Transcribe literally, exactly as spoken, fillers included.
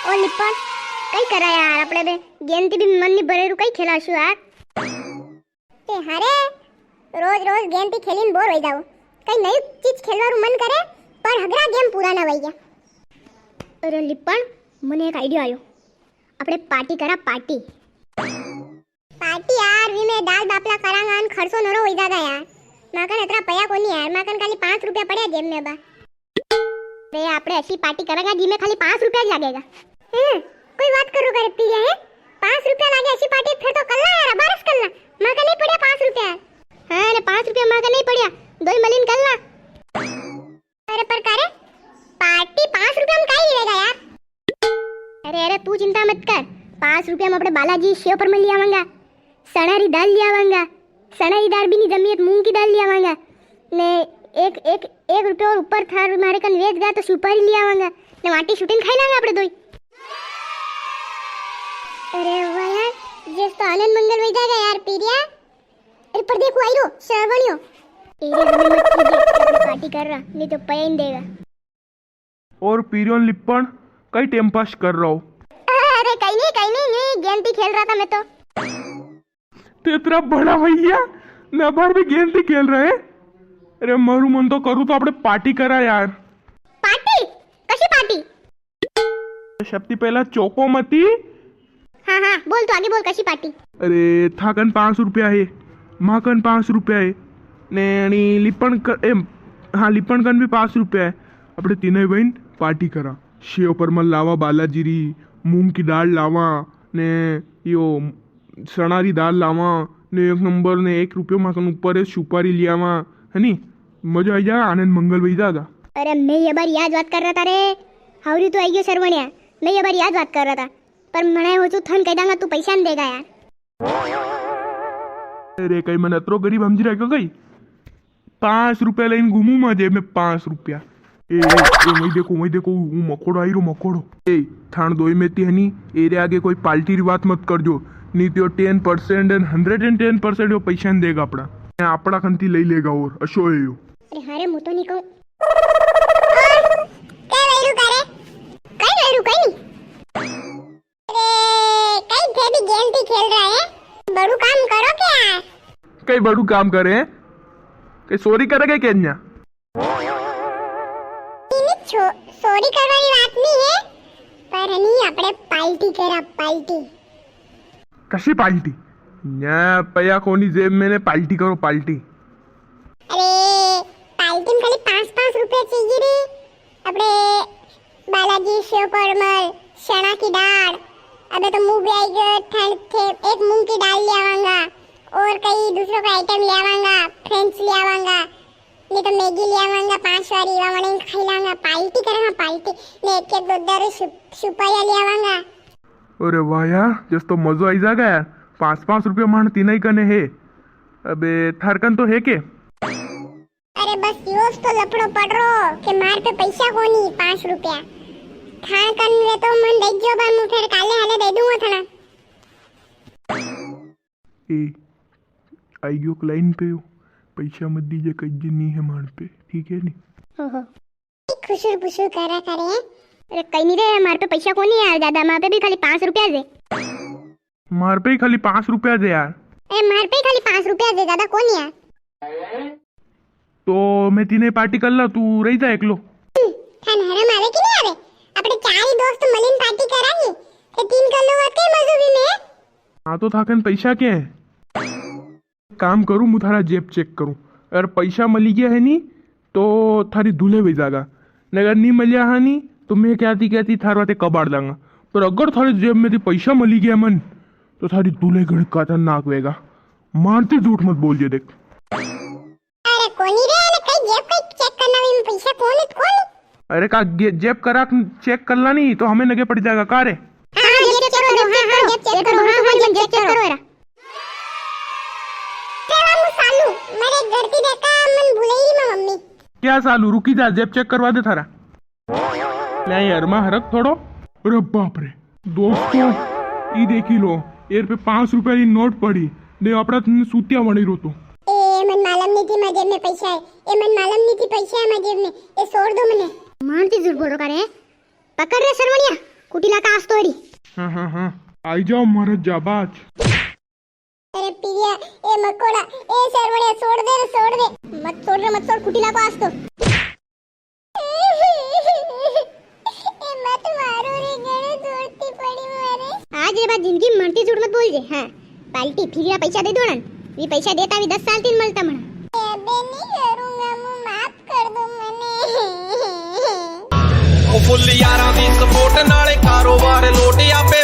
ओ लिपण, कई करा यार, आपणे बे गेंद ती भी मन नी भरे रु, कई खेलाशु यार। ते हरे, रोज रोज गेंद ती खेलीन बोर होई जाओ। कई नई चीज खेलवा रु मन करे, पर हगरा गेम पुराना वई गया। अरे लिपण, मने एक आइडिया आयो, आपणे पार्टी करा, पार्टी। पार्टी यार, वी में दाल बाफला करांगा अन खर्चो नरो होई जागा यार। माकन अतरा पया कोनी यार, माकन खाली पाँच रुपया पड़या जेब में बा। अरे, आपणे अशी पार्टी करांगा जी में खाली पाँच रुपया ज लागेगा। हैं? कोई बात करो करे पीरिया है? पाँच रुपया लागे अशी पार्टी, फिर तो कल्ला यार, अबारस कल्ला। माकन नी पड़या पाँच रुपया। हाँ रे, पाँच रुपया माकन नी पड़या, दोई मलिन कल्ला। अरे पर का रे, पार्टी पाँच रुपया में काई मिलेगा यार? अरे, अरे, तू चिंता मत कर, पाँच रुपया में आपणे बालाजी सेव परमल ले आवांगा, सणा री दाल ले आवांगा, सणा री दाल भी नी जमी है तो मूंग की दाल ले आवांगा, ने एक, एक, एक रुपया और ऊपर थार मारे कन वेच गा तो सुपारी ले आवांगा, ने वाटी सुटीन खाई लांगा आपणे दोई। अरे वाह यार, जिस तो आनंद मंगल वई जागा यार पीरिया। अरे पर देखो आई रो श्रवणियो। ए रे, हमें मत कीजिए, अपनी पार्टी कर रहा, नी तो पया ही नी देगा। और पीरियो न लिपण, कई टाइम पास कर रहा हो? अरे कई नी, कई नी, ये गेंद ही खेल रहा था मैं तो। ते इतना बड़ा भैया, ने अबार भी गेंद ही खेल रहा है। अरे मारू मन तो करू तो आपणे पार्टी करा यार। पार्टी? कशी पार्टी? सबती पहला चौको मती। हाँ, हाँ, बोल तू आगे बोल, कशी पार्टी? अरे, थाकन पाँच रुपया है, माकन पाँच रुपया है, ने अणी लिपण क-, ए, हाँ, लिपण कन भी पाँच रुपया है। आपणे तीनों बहन पार्टी करा। सेव परमल लावा बालाजी री, मूंग की दाल लावा, ने यो सणा री दाल लावा, ने एक नंबर ने एक रुपयो माकन ऊपर है, सुपारी लियावा, है नी? मजा आई जागा, आनंद मंगल वई जागा। अरे, मैं ये बार याज बात कर रहा था रे। हावरी तो आई गयो सरवणिया, मैं ये बार याज बात कर रहा था। पर मने हो चु थन कह दांगा, तू पैसा नी देगा यार। अरे, कई मन अतरो गरीब समझी रहा कई? पाँच रुपया लेन घूमू मैं जेब में, पाँच रुपया। ए, ए, ए, वही देखो, वही देखो, वो मकोड़ो आई रो, मकोड़ो। ए, थान दोई में ती है नी, एरे आगे कोई पार्टी री बात मत कर जो, नी तो ten percent and hundred and ten percent यो पैसा नी देगा आपणा, आपणा खंती ले लेगा और अशो है यो। अरे हाँ रे, मु तो नी कहूँ। और, कई वैरू करे? कई वैरू, कई नी। अरे, कई थे भी गेम भी खेल रहा है, बड़ू काम करो क्या? कई बड़ू काम करे? कई चोरी करे के केन्या? इने चो-, चोरी करवानी बात नी है, पर नी, आपणे पार्टी करा, पार्टी। कशी पार्टी? न्या पया कोनी जेब में ने, पार्टी करो, पार्टी। अरे, पार्टी में खाली पाँच पाँच रुपया चाहिए रे। आपणे बालाजी सेव परमल, चना की दाल, अबे तो मूंग भी आई गयो, ठंड थे, एक मूंग की दाल ले आवांगा और कई दूसरों का आइटम ले आवांगा, फ्रेंच ले आवांगा, नी तो मैगी ले आवांगा पांच वारी, वा वणे खाई लांगा, पार्टी करेंगा पार्टी, ने एक एक दो दो रु सु-, सुपारियां ले आवांगा। अरे वाह यार, जस तो मजो आई जागा यार, पाँच पाँच रुपया मान तीना ही कने है, अबे थारकन तो है के? अरे बस योज तो लफड़ो पड़ रो के मार पे पैसा कोनी पाँच रुपया। थान कन वे तो मन दे जो बा, मु फेर काले हाले दे दूंगा थाना। ए, आई गयो लाइन पे यो। पैसा मत दीजे, कज्जे नी है मार पे, ठीक है नी? ओहो। खुशुर पुशुर करा करे। अरे कई नी रे, मार पे पैसा कोनी यार, ज्यादा मार पे भी खाली पाँच रुपया दे। मार पे ही खाली पाँच रुपया दे यार। ए, मार पे ही खाली पाँच रुपया दे, ज्यादा कोनी यार। तो मैं तीने पार्टी कर ला, तू रही जा एकलो। हम्म, थाने हरम आवे कि नी आवे? अपने चार ही दोस्त मलिन पार्टी करांगे, ते तीन कर लो, वात कई मजो भी में। हाँ, तो थाकन पैसा के है? काम करूँ, मु थारा जेब चेक करूँ। अगर पैसा मली गया है नी, तो थारी धुले वई जागा, ने अगर नी मल्या हा नी, तो मैं कहती कहती थार वाते कबाड़ दांगा। पर अगर थारी जेब में थी पैसा मली गया मन, तो थारी धुले घणी खतरनाक वेगा। मारती झूठ मत बोल जे देख। अरे कोनी रे, अरे कई जेब कई चेक करना भी पैसा कोनी तो कोनी। अरे का गे-, जेब करा चेक कर ला नी, तो हमें नगे पड़ जाएगा का रे? हाँ, हाँ, जेब चेक करो, हाँ, हाँ, जेब चेक करो, हाँ, हाँ, जेब चेक करो। तेरा मु सालू, मेरे घर की देखा, मन भूले ही मैं मम्मी। क्या सालू, रुकी जा, जेब चेक करवा दे थारा। ले यार, मां हरक थोड़ो। अरे बाप रे, दोस्तों, ई देखी लो, एर पे पाँच रुपया की नोट पड़ी। दे, आपड़ा तने सूतिया वणी रो तो। ए, मन मालूम नी थी, मारे जेब में पैसा है। ए, मन मालूम नी थी, पैसा है मारे जेब में। ए, छोड़ दो मने। मानती झूठ बोल रहा रे। पकड़ रे सरवणिया, कुटी लाका आज तो हरी। हाँ, हाँ, हाँ। आई जाओ, मारा जाबाज। अरे पिरिया, ए मकोड़ा, ए शर्मणिया, छोड़ दे रे, छोड़ दे। मत छोड़ रे, मत छोड़, कुटी लाको आज तो। ए मत मारो रे, घणो जोर ती पड़ी मारे। आज रे बाद जिंदगी में मरती झूठ मत बोल जे। हाँ, पार्टी फिर पैसा दे दो ना। ये पैसा देता भी दस साल तीन मलता मना। अबे नहीं करूंगा, मु माफ कर दो मने। ओ फुल यारा दी सपोर्ट नाले कारोबार लोट या पे।